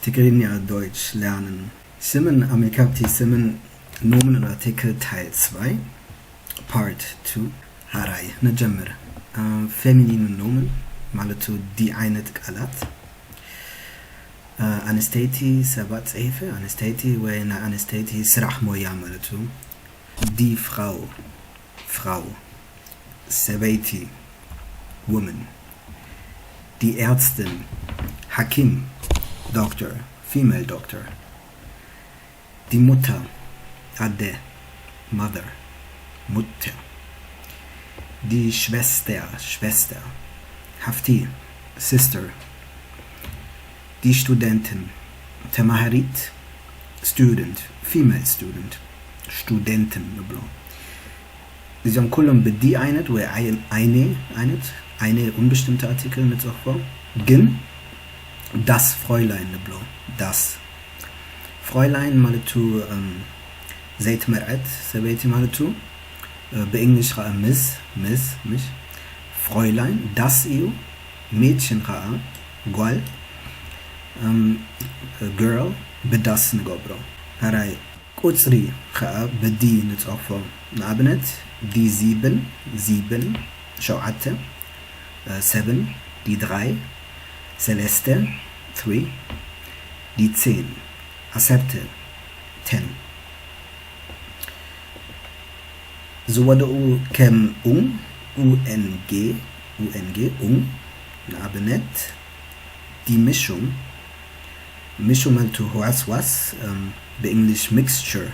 ትግርኛ፣ Deutsch lernen። ስምን ኣመልካቲ ስምን Nomen und Artikel Teil zwei, Part two። ሐራይ ንጀምር። እ፣ ፌሚኒን ኖምን ማለቱ ዲ ዓይነት ቃላት፣ እ፣ ኣንስተይቲ ሰባት ጽሒፈ፣ ኣንስተይቲ ወይ ናይ ኣንስተይቲ ስራሕ ሞያ ማለቱ ዲ ፍራው፣ ፍራው፣ ሰበይቲ፣ woman፣ ዲ ኤርስትን፣ ሓኪም፣ ዶክተር፣ female doctor፣ ዲ ሙታ፣ ኣደ፣ mother፣ ሙታ፣ ዲ ሽቨስተር፣ ሽቨስተር፣ ሓፍቲ፣ sister፣ ዲ ስቱደንትን፣ ተማሃሪት፣ student፣ female student፣ ስቱደንትን ንብሎ። እዚኦም ኩሎም ብዲ ዓይነት ወይ ኣይ-፣ ኣይኔ ዓይነት፣ ኣይኔ ኡንብሽትምቲ ኣርቲክል ንጽሕፎ፣ ግን ዳስ ፍሮይላይን ንብሎ። ዳስ ፍሮይላይን ማለቱ፣ እም፣ ዘይትመርዐት ሰበይቲ ማለቱ፣ እ፣ ብእንግሊሽ ኸዓ ምስ፣ ምስ፣ ምስ። ፍሮይላይን ዳስ እዩ። ሜድሽን ኸዓ ጓል፣ እም፣ ግርል ብዳስ ንገብሮ። ሐራይ ቁጽሪ ኸዓ ብዲ ንጽሕፎ። ንኣብነት፣ ዲ ዚብን፣ ዚብን፣ ሸውዓተ፣ እ፣ ሰብን፣ ዲ ድራይ፣ ሰለስተ፣ ትሪ፣ ዲ ጼን፣ ዓሰርተ፣ ቴን። ዝወደኡ ከም ኡን፣ ኡ ኤን ጌ፣ ኡ ኤን ጌ፣ ኡን፣ ንኣብነት፣ ዲ ምሹም፣ ምሹም ማለቱ ህዋስዋስ፣ እም፣ ብእንግሊሽ ሚክስቸር፣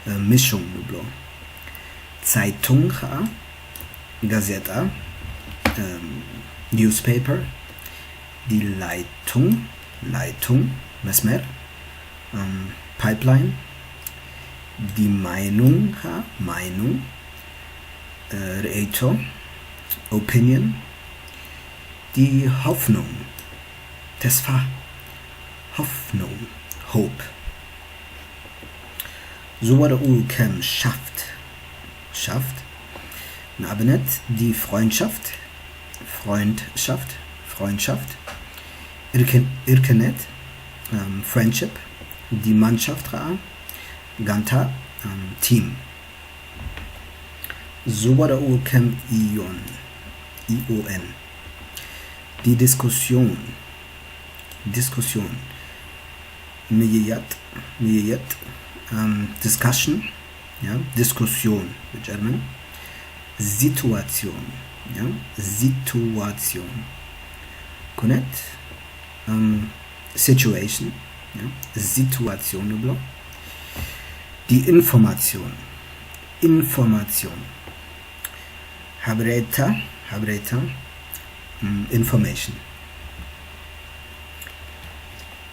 እ፣ ምሹም ንብሎ። ዛይቱንግ ኸዓ ጋዜጣ፣ እም፣ ኒውስፔፐር፣ ዲ ላይቱንግ፣ ላይቱንግ መስመር፣ እም፣ ፓይፕላይን፣ ዲ ማይኑንግ ኸዓ ማይኑንግ፣ እ፣ ርእይቶ፣ ኦፒንየን፣ ዲ ሆፍኑንግ ተስፋ፣ ሆፍኑንግ፣ ሆፕ። ዝወደኡ ከም ሻፍት፣ ሻፍት፣ ንኣብነት፣ ዲ ፍሮይንድሻፍት፣ ፍሮይንድሻፍት፣ ፍሮይንድሻፍት፣ ኢርክን-፣ ኢርክነት፣ እም፣ ፍሬንድሺፕ፣ ዲ ማንሻፍት ኸዓ ጋንታ፣ እም፣ ቲም። ዝወደኡ ከም ኢዮን፣ ኢ ኦ ኤን፣ ዲ ዲስኩስዮን፣ ዲስኩስዮን፣ ምይይጥ፣ ምይይጥ፣ እም፣ ዲስካሽን፣ ያ፣ ዲስኩስዮን ብጀርመን፣ ሲትዋስዮን፣ ያ፣ ሲትዋስዮን፣ ኩነት፣ እም፣ ሲትዌሽን፣ ያ፣ ሲትዋስዮን ንብሎ። ዲ ኢንፎርማስዮን፣ ኢንፎርማስዮን፣ ሓበሬታ፣ ሓበሬታ፣ እም፣ ኢንፎርሜሽን።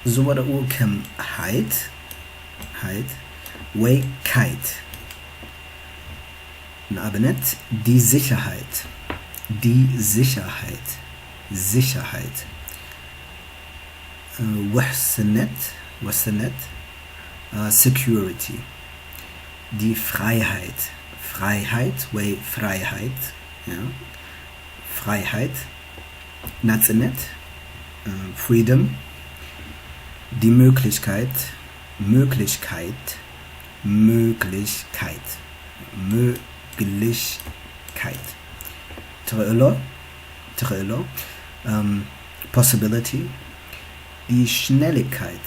ዝወደኡ ከም ሃይት፣ ሃይት ወይ ካይት። ንኣብነት፣ ዲ ሲቸርሃይት፣ ዲ ሲቸርሃይት፣ ሲቸርሃይት። እ፣ ውሕስነት፣ ውሕስነት፣ እ፣ ሴኩሪቲ። ዲ ፍራይሃይት፣ ፍራይሃይት ወይ ፍራይሃይት፣ ያ፣ ፍራይሃይት፣ ናጽነት፣ እ፣ ፍሪደም። ዲ ሜግሊችካይት፣ ሜግሊችካይት፣ ሜግሊችካይት፣ ሜግሊችካይት። ትኽእሎ፣ ትኽእሎ፣ እም፣ ፖሲቢሊቲ። ዲ ሽነሊካይት፣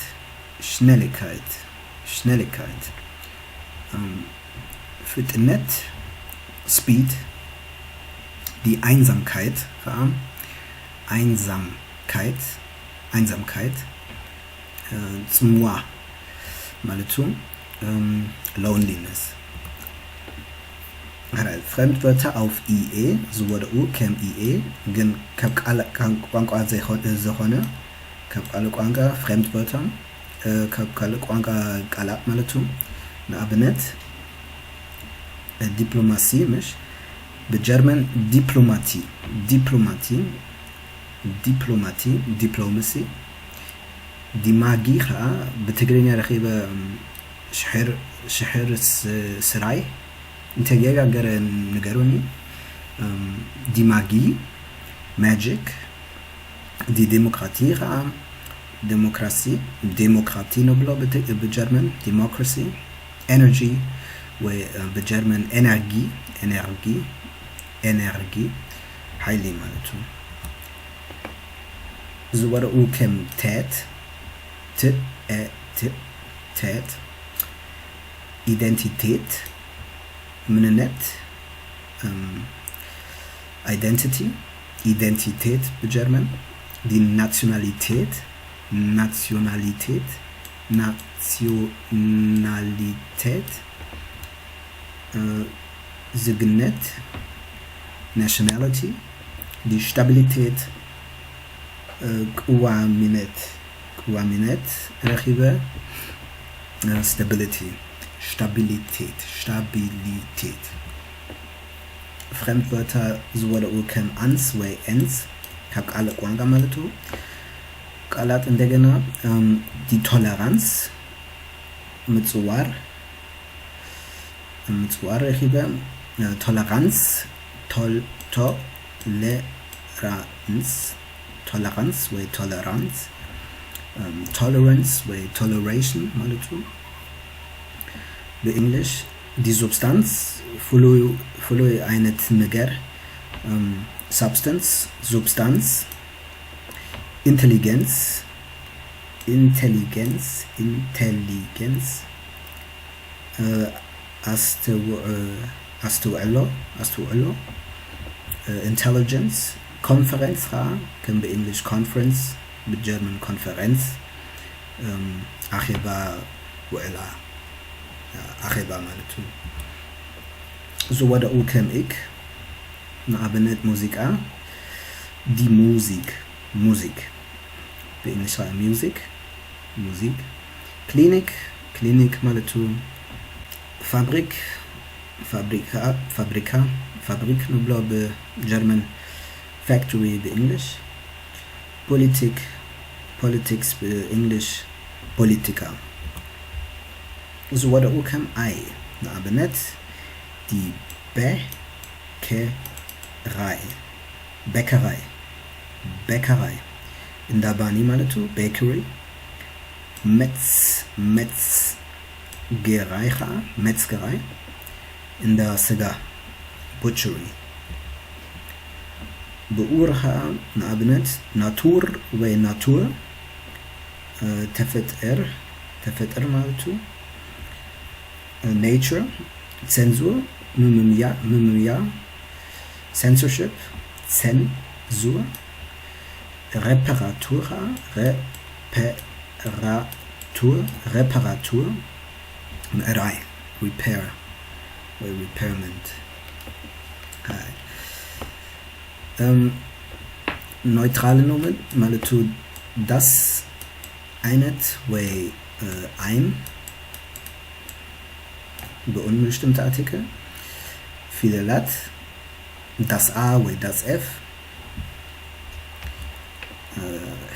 ሽነሊካይት፣ ሽነሊካይት፣ እም፣ ፍጥነት፣ ስፒድ። ዲ ኣይንዛምካይት ኸዓ፣ ኣይንዛምካይት፣ ኣይንዛምካይት፣ እ፣ ጽምዋ ማለቱ፣ እም፣ ሎንሊነስ። ሐራይ ፍሬምድወርተር ኣውፍ ኢ ኤ ዝወደኡ ከም ኢ ኤ ግን ካብ ቃል ቋንቋ ዘይኮነ፣ ዝኾነ ካብ ቃል ቋንቋ ፍሬምድወርተር፣ እ፣ ካብ ካልእ ቋንቋ ቃላት ማለቱ። ንኣብነት፣ እ፣ ዲፕሎማሲ፣ ምሽ? ብጀርመን ዲፕሎማቲ፣ ዲፕሎማቲ፣ ዲፕሎማቲ፣ ዲፕሎማሲ። ዲማጊ ኸዓ ብትግርኛ ረኺበ፣ እም፣ ሽሕር፣ ሽሕር ስ-፣ ስራይ እንተየጋገረ ንገሩኒ። እም፣ ዲማጊ፣ ማጂክ፣ ዲ ዴሞክራቲ ኸዓ፣ ዴሞክራሲ፣ ዴሞክራቲ ንብሎ ብጀርመን፣ ዴሞክራሲ። ኤነርጂ ወይ ብጀርመን ኤነርጊ፣ ኤነርጊ፣ ኤነርጊ ሓይሊ ማለት እዩ። ዝወደኡ ከም ቴት፣ ት ኤ ት፣ ቴት። ኢደንቲቴት፣ ምንነት፣ ኣይደንቲቲ፣ ኢደንቲቴት ብጀርመን። ዲ ናሲዮናሊቴት፣ ናሲዮናሊቴት፣ ናሲዮናሊቴት። ዝግነት፣ ናሽናሊቲ። ዲ ስታቢሊቴት፣ ቅዋሚነት፣ ቅዋሚነት ረኺበ። ስታቢሊቲ፣ ስታቢሊቴት፣ ስታቢሊቴት። ፍሬምድወርተር ዝወደኡ ከም ኣንስ ወይ ኤንስ ካብ ቃል ቋንቋ ማለት እዩ። ቃላት እንደገና ዲ ቶለራንስ፣ ምጽዋር፣ ምጽዋር ረኺበ። ቶለራንስ፣ ቶለራንስ፣ ቶለራንስ ወይ ቶለራንስ፣ ቶለራንስ ወይ ቶለሬሽን ማለት እዩ ብእንግሊሽ። ዲ ሱብስታንስ፣ ፍሉይ ዓይነት ነገር። ሳብስታንስ፣ ሱብስታንስ። ኢንቴሊጀንስ፣ ኢንቴሊጀንስ፣ ኢንቴሊጀንስ። ኣስተውዕሎ፣ ኣስተውዕሎ። ኢንቴሊጀንስ። ኮንፈረንስ ከዓ ከም ብእንግሊሽ ኮንፈረንስ፣ ብጀርመን ኮንፈረንስ። ኣኼባ፣ ውዕላ፣ ኣኼባ ማለት እዩ። ዝወደኡ ከም ኢክ፣ ንኣብነት ሙዚቃ፣ ዲ ሙዚክ፣ ሙዚክ። ብእንግሊሽ ከዓ ሚውዚክ፣ ሙዚክ። ክሊኒክ፣ ክሊኒክ ማለት እዩ። ፋብሪክ፣ ፋብሪካ፣ ፋብሪካ፣ ፋብሪክ ንብሎ ብጀርመን፣ ፋክቶሪ ብእንግሊሽ። ፖሊቲክ፣ ፖሊቲክስ ብእንግሊሽ፣ ፖሊቲካ። ዝወደኡ ከም ኣይ፣ ንኣብነት ዲ ቤ ከራይ፣ ቤከራይ፣ ቤከራይ። እንዳ ባኒ ማለት እዩ፣ ቤከሪ። መትስ፣ መትስ ገራይ ከዓ፣ መትስ ገራይ። እንዳ ስጋ፣ ቡቸሪ። ብኡር ከዓ ንኣብነት ናቱር ወይ ናቱር፣ ተፈጠር፣ ተፈጠር ማለት እዩ። ኔቸር፣ ሴንሱር፣ ምምያ፣ ምምያ። ሴንሶርሺፕ፣ ሴንሱር። ሬፓራቱር፣ ሬፓራቱር፣ ሬፓራቱር። ምዕራይ፣ ሪፔር ወይ ሪፔርመንት። ኖይትራል ኖመን ማለት ዳስ ኣይነት ወይ ኣይን ብኡን ምሽጥም ተኣቲከ። ፊደላት ዳስ ኣ ወይ ዳስ ኤፍ።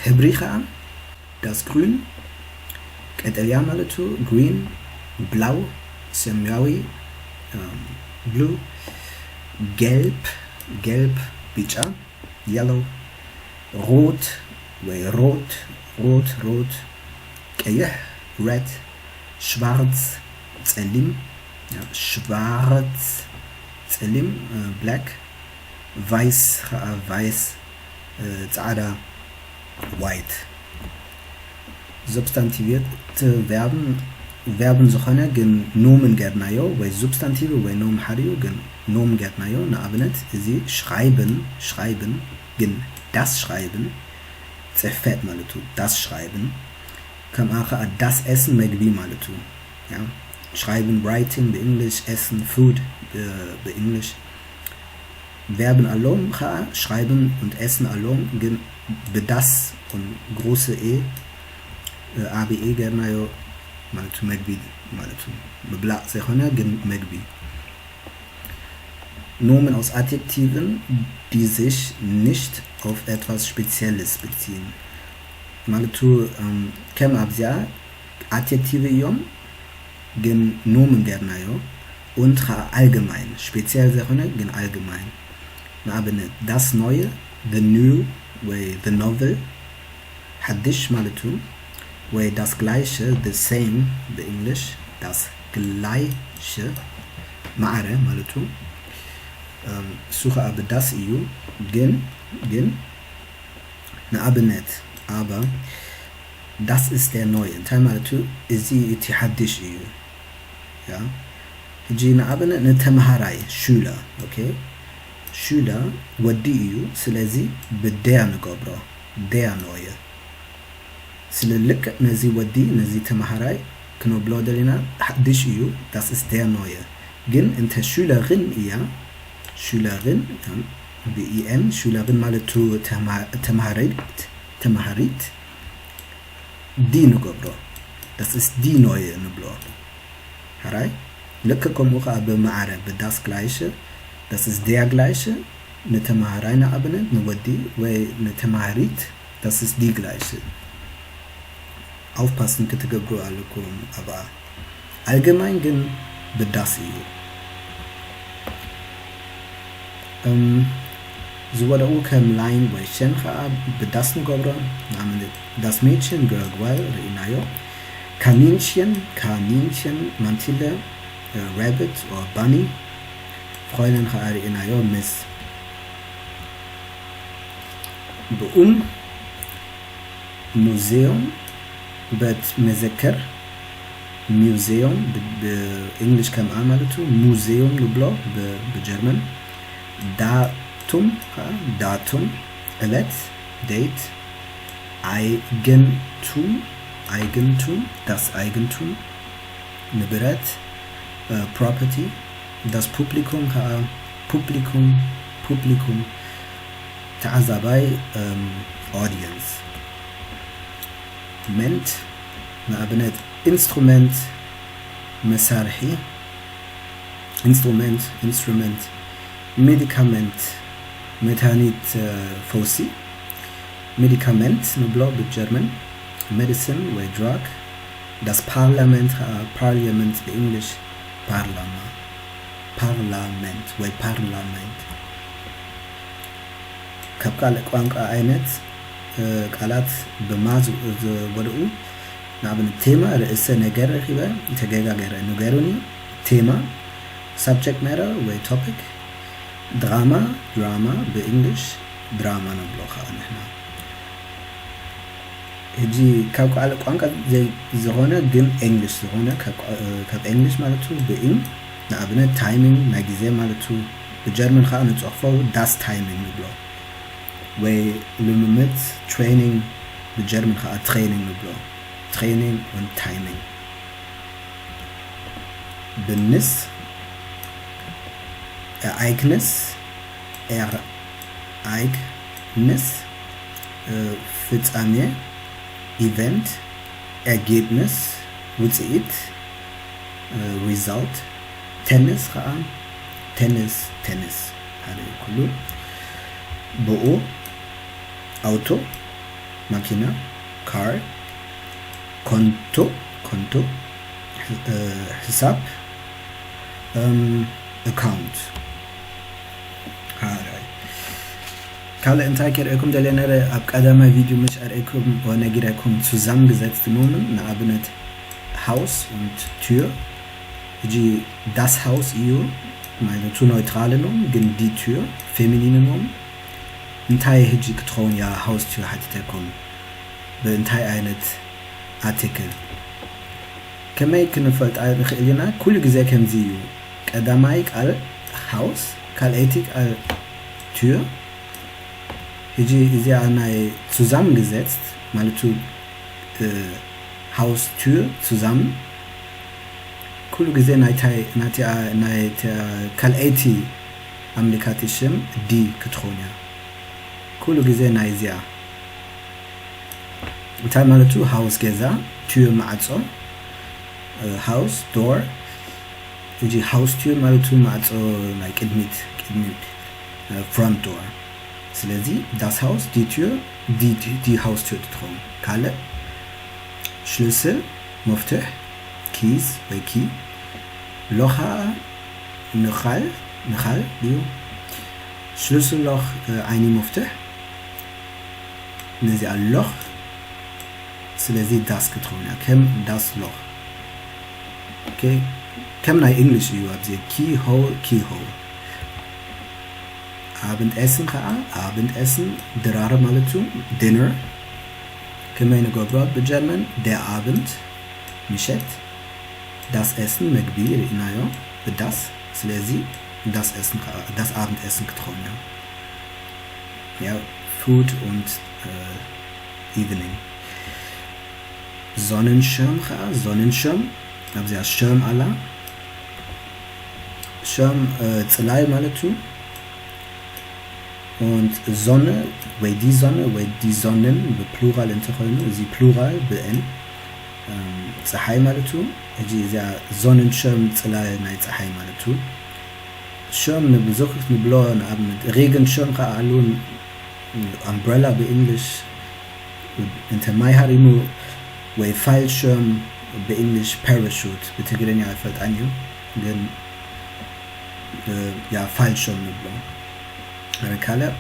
ሕብሪ ከዓ ዳስ ግሪን፣ ቀጠልያ ማለት እዩ፣ ግሪን። ብላው፣ ሰማያዊ፣ ብሉ። ጌልፕ፣ ጌልፕ፣ ቢጫ፣ የሎው። ሮት ወይ ሮት፣ ሮት፣ ሮት፣ ቀይሕ፣ ሬድ። ሽቫርትስ፣ ጸሊም፣ ሽቫርትስ፣ ጸሊም፣ ብላክ። ቫይስ ከዓ፣ ቫይስ፣ ጻዕዳ፣ ዋይት። ሱብስታንቲቭ ቨርብን፣ ቨርብን ዝኾነ ግን ኖምን ገርናዮ፣ ወይ ሱብስታንቲቭ ወይ ኖም ሓደ እዩ፣ ግን ኖም ገርናዮ። ንኣብነት እዚ ሽራይብን፣ ሽራይብን ግን ዳስ ሽራይብን ጽሕፈት ማለት እዩ፣ ዳስ ሽራይብን። ከምኣ ከዓ ዳስ ኤስን መግቢ ማለት እዩ። ያ፣ ሽራይብን ራይቲንግ ብእንግሊሽ፣ ኤስን ፉድ ብእንግሊሽ። ቨርብን ኣለዎም ከዓ፣ ሽራይብን und ኤስን ኣለዎም፣ ግን ብዳስ und große E፣ ዓቢ ኤ ገርናዮ ማለት እዩ፣ መግቢ ማለት እዩ። ምብላዕ ዘይኮነ ግን መግቢ። Nomen aus Adjektiven, die sich nicht auf etwas Spezielles beziehen። ማለቱ ከም ኣብዚኣ ኣድጀክቲቭ እዮም፣ ግን ኖምን ገርናዮ። Und ከዓ ኣልገማይን፣ ስፔሲያል ዘይኮነ ግን ኣልገማይን። ንኣብነት das Neue፣ the new ወይ the novel፣ ሓድሽ ማለት እዩ። ወይ das Gleiche, the same ብእንግሊሽ፣ das Gleiche ማዕረ ማለት እዩ። እም፣ እሱ ኸዓ ብዳስ እዩ። ግን ግን ንኣብነት aber das ist der neue እንታይ ማለት እዩ? እዚ እቲ ሓድሽ እዩ። ያ ሕጂ ንኣብነት ንተምሃራይ Schüler፣ okay፣ Schüler ወዲ እዩ። ስለዚ ብ der ንገብሮ፣ der neue። ስለ ልክዕ ነዚ ወዲ፣ ነዚ ተምሃራይ ክነብሎ ደሊና ሓድሽ እዩ፣ das ist der neue። ግን እንተ Schülerin እያ፣ Schülerin ብ en፣ Schülerin ማለት ተምሃሪት፣ ተምሃሪት፣ die ንገብሮ፣ das ist die neue ንብሎ። ሕራይ ልክዕ ከምኡ ኸዓ ብማዕረ ብ das Gleiche፣ das ist der Gleiche ንተምሃራይ ንኣብነት ንወዲ ወይ ንተምሃሪት፣ das ist die Gleiche። Aufpassen ክትገብሩ ኣለኩም ኣብኣ። Allgemein ግን ብ das እዩ። እም፣ ዝወደቑ ከም Lein ወይ Chen ኸዓ ብ das ንገብሮ። ንኣብነት das Mädchen፣ girl፣ well ርኢናዮ። Kaninchen፣ Kaninchen፣ ማንቲለ፣ rabbit or bunny። Fräulein ኸዓ ርኢናዮ ምስ ብኡም። ሙዜዩም፣ ቤት መዘክር፣ Museum ብእንግሊሽ ከምኣ ማለት እዩ። ሙዜዩም ንብሎ ብጀርመን። Datum ኸዓ፣ Datum ዕለት፣ date። Eigentum፣ Eigentum፣ das Eigentum ንብረት፣ property። Das Publikum ኸዓ፣ Publikum፣ Publikum ተዓዛባይ፣ audience። Ment ንኣብነት Instrument መሳርሒ፣ Instrument፣ Instrument። Medikament መድሃኒት፣ ፈውሲ፣ Medikament ንብሎ ብጀርመን። Medicine ወይ drug። Das Parlament ኸዓ፣ Parliament ብእንግሊሽ፣ ፓርላማ፣ Parlament ወይ Parlament። ካብ ካልእ ቋንቋ ዓይነት ቃላት ብማ ዝወድኡ፣ ንኣብነት ቴማ፣ ርእሰ ነገር ረኺበ፣ ተገጋገረ፣ ንገሩኒ። ቴማ፣ subject matter ወይ topic። ድራማ፣ ድራማ ብእንግሊሽ፣ ድራማ ንብሎ ከዓ ንሕና። ሕጂ ካብ ካልእ ቋንቋ ዘይዝኾነ ግን ኤንግሊሽ ዝኾነ፣ ካብ ኤንግሊሽ ማለት እዩ። ብኢን ንኣብነት ታይሚንግ ናይ ግዜ ማለት እዩ። ብጀርመን ከዓ ንፅሕፎ das Timing ንብሎ፣ ወይ ልምምድ፣ training፣ ብጀርመን ከዓ ትሬኒንግ ንብሎ። Training und Timing። ብንስ፣ Ereignis፣ Ereignis፣ ፍጻሜ፣ Event፣ Ergebnis፣ ውፅኢት፣ Result። ቴንስ ከዓ፣ ቴንስ፣ ቴንስ ሓደ እዩ ኩሉ። ብኡ፣ ኣውቶ፣ ማኪና፣ car። ኮንቶ፣ ኮንቶ፣ ሕሳብ፣ account። ካልእ እንታይ ከርእየኩም ደልየ ነረ፣ ኣብ ቀዳማይ ቪድዮ ምሽ ኣርእየኩም ነጊረኩም፣ zusammengesetzte Nomen ንኣብነት Haus und Tür። ሕጂ das Haus እዩ ማለት neutral Nomen፣ ግን die Tür feminin Nomen። እንታይ ሕጂ ክትኸውን እያ Haustür ሓቲተኩም፣ ብእንታይ ዓይነት ኣርቲክል? ከመይ ክንፈልጣ ንኽእል ኢና? ኩሉ ግዜ ከምዚ እዩ። ቀዳማይ ቃል Haus፣ ካልኣይቲ ቃል Tür። ሕጂ እዚኣ ናይ zusammengesetzt ማለት Haustür zusammen፣ ኩሉ ግዜ ናይታ ካልኣይቲ ኣምሊካቲ ሽም die ክትኸውን እያ። ኩሉ ግዜ ናይዚኣ እንታይ ማለት እዩ? Haus ገዛ፣ Tür ማዕጾ፣ Haus door። ሕጂ Haustür ማለት እዩ ማዕጾ ናይ ቅድሚት፣ ቅድሚት፣ front door። ስለዚ das Haus፣ die Tür፣ die Haustür ትኸውን። ካልእ Schlüssel፣ መፍትሕ፣ keys ወይ key። Loch፣ ንኻል፣ ንኻል ድዩ? Schlüsselloch፣ ዓይኒ መፍትሕ። ነዚኣ Loch ስለዚ das ክትኸውን እያ፣ ከም das Loch። ኦኬ፣ ከም ናይ እንግሊሽ እዩ። ኣብዚ keyhole፣ keyhole። Abendessen ከዓ፣ Abendessen ድራር ማለት እዩ፣ dinner። ከመይ ንገብሮ ብጀርመን? Der Abend፣ ምሸት፣ das Essen፣ መግቢ ርኢናዮ ብ das። ስለዚ das Essen ከዓ፣ das Abendessen ክትኸውን እያ። Ja, Food und äh, Evening። Sonnenschirm ከዓ፣ Sonnenschirm፣ ኣብዚኣ ሽርም ኣላ። ሽርም፣ እ፣ ጽላይ ማለት እዩ። Und Sonne ወይ die Sonne ወይ die Sonnen ብፕሉራል እንተኾይኑ፣ እዚ ፕሉራል ብኤን፣ እም፣ ጸሓይ ማለት እዩ። ሕጂ እዚኣ Sonnenschirm፣ ጽላይ ናይ ጸሓይ ማለት እዩ። ሽርም ንብዙሕ ንብሎ፣ ንኣብነት Regenschirm ከዓ ኣሉ፣ ኣምብረላ ብእንግሊሽ፣ እንተ ማይ ሃሪሙ፣ ወይ Fallschirm ብእንግሊሽ፣ ፓራሹት ብትግርኛ ኣይፈልጣን እዩ፣ ግን፣ እ፣ ያ Fallschirm ንብሎ። ኣረ ካልእ፣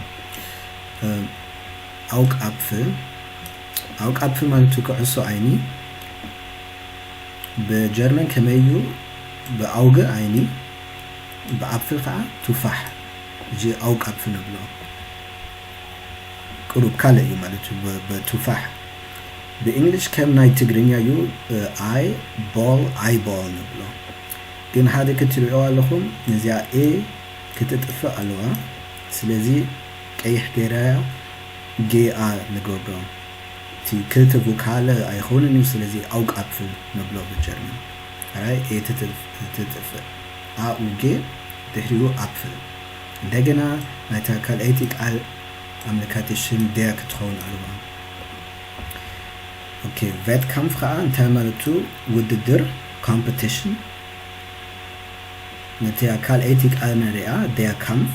እ፣ Augapfel፣ Augapfel ማለት እዩ ኩዕሶ ዓይኒ። ብጀርመን ከመይ እዩ? ብኣውገ ዓይኒ፣ ብኣፕል ከዓ ቱፋሕ። እዚ Augapfel ንብሎ። ቅሩብ ካልእ እዩ ማለት እዩ፣ ብ-፣ ብቱፋሕ። ብእንግሊሽ ከም ናይ ትግርኛ እዩ፣ እ፣ ኣይ ቦል፣ ኣይቦል ንብሎ። ግን ሓደ ክትሪኦ ኣለኹም፣ ነዚኣ ኤ ክትጥፍእ ኣለዋ። ስለዚ ቀይሕ ገይራያ ጌኣ ንገብሮ። እቲ ክልተ ቮካል ኣይኾንን እዩ፣ ስለዚ Augapfel ንብሎ ብጀርመን። ራይ ኤ ትጥፍ-፣ ትጥፍእ። ኣኡ ጌ ድሕሪኡ ኣፕል። እንደገና ናይታ ካልኣይቲ ቃል ኣምልካቲ ሽም der ክትኸውን ኣለዋ። ኦኬ፣ Wettkampf ከዓ እንታይ ማለት እዩ? ውድድር፣ ኮምፒቲሽን። ነቲ ካልኣይቲ ቃል ንሪኣ፣ der Kampf፣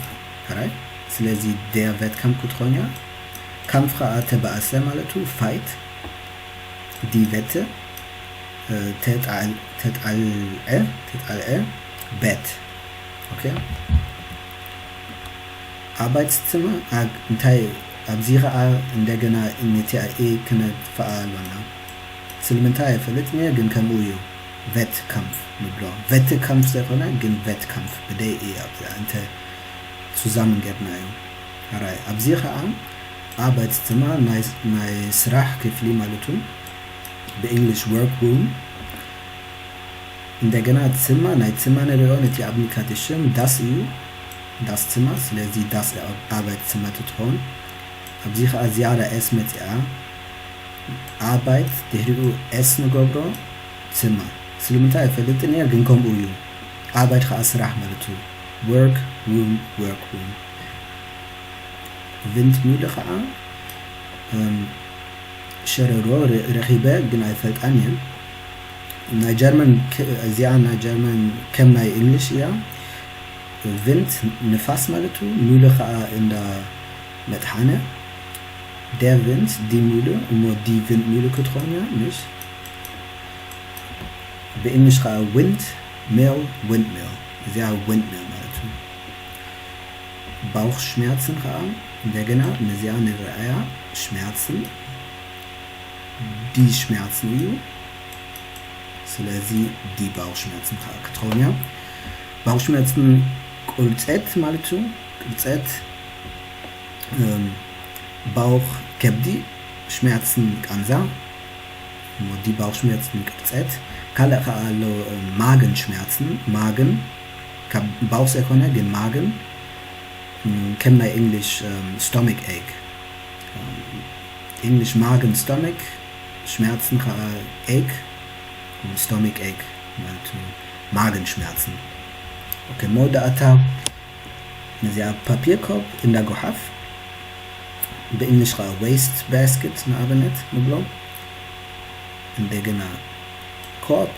ራይ። ስለዚ der Wettkampf ክትኾን እያ። Kampf ከዓ ተባእሰ ማለት እዩ፣ ፋይት። Die Wette፣ እ፣ ተጣል-፣ ተጣልዐ፣ ተጣልዐ፣ Bet። ኦኬ። Arbeitszimmer፣ ኣ-፣ እንታይ፣ ኣብዚ ከዓ እንደገና ነቲ ኤ ክነጥፍኣ ኣሎና። ስለምንታይ ኣይፈልጥን እየ፣ ግን ከምኡ እዩ። Wettkampf ንብሎ። Wettkampf ዘይኮነ፣ ግን Wettkampf ብደይ እዩ ኣብዚ እንተ ሱዛምን ጌርናዮ። ኣራይ፣ ኣብዚ ከዓ Arbeitszimmer ናይ፣ ናይ ስራሕ ክፍሊ ማለት እዩ። ብእንግሊሽ work room። እንደገና Zimmer፣ ናይ Zimmer ንሪኦ፣ ነቲ ኣምልካቲ ሽም das እዩ። Das Zimmer፣ ስለዚ das Arbeitszimmer ትትኾን። ኣብዚ ከዓ ዝያዳ ኤስ መፂኣ፣ Arbeit ድሕሪኡ ኤስ ንገብሮ፣ Zimmer። ስለምንታይ ኣይፈልጥን እየ፣ ግን ከምኡ እዩ። Arbeit ከዓ ስራሕ ማለት እዩ። Work room፣ work room። Windmühle ከዓ፣ እም፣ ሸረሮ ረ-፣ ረኺበ፣ ግን ኣይፈልጣን እየ። ናይ ጀርመን ክ-፣ እዚኣ ናይ ጀርመን ከም ናይ እንግሊሽ እያ። Wind ንፋስ ማለት እዩ፣ Mühle ከዓ እንዳ መጥሓነ። Der Wind፣ die Mühle፣ እሞ die Windmühle ክትኾን እያ፣ ምሽ? ብእንግሊሽ ከዓ wind mill፣ windmill። እዚኣ windmill ማለት እዩ። Bauchschmerzen ከዓ እንደገና ነዚኣ ንረኣያ፣ Schmerzen፣ die Schmerzen እዩ። ስለዚ die Bauchschmerzen ከዓ ክትኸውን እያ። Bauchschmerzen ቁርፀት ማለት እዩ። ቁርፀት፣ እም፣ Bauch ከብዲ፣ Schmerzen ቃንዛ፣ እሞ die Bauchschmerzen ቁርፀት። ካልእ ከዓ ኣሎ፣ እም፣ Magenschmerzen፣ Magen፣ ካብ Bauch ዘይኮነ ግን Magen፣ እም፣ ከም ናይ እንግሊሽ፣ እም፣ stomach ache። እም፣ እንግሊሽ Magen፣ stomach፣ Schmerzen ከዓ ache፣ እም፣ stomach ache ማለት እዩ። Magenschmerzen። ኦኬ፣ መወዳእታ ነዚኣ Papierkorb እንዳ ጎሓፍ፣ ብእንግሊሽ ከዓ waste basket ንኣብነት ንብሎ። እንደገና Korb፣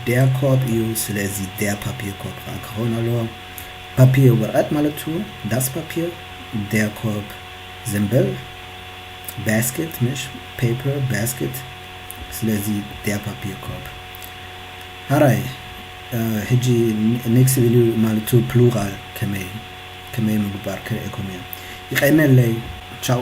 der Korb እዩ፣ ስለዚ der Papierkorb ከዓ ክኸውን ኣለዎ። Papier ወረቐት ማለት እዩ፣ das Papier፣ der Korb ዘንበል፣ basket፣ ምሽ፣ paper basket፣ ስለዚ der Papierkorb። ኣራይ፣ እ፣ ሕጂ ኔክስት ቪድዮ ማለት እዩ ፕሉራል ከመይ፣ ከመይ ምግባር ክርእየኩም እየ። ይቀነለይ። ቻው።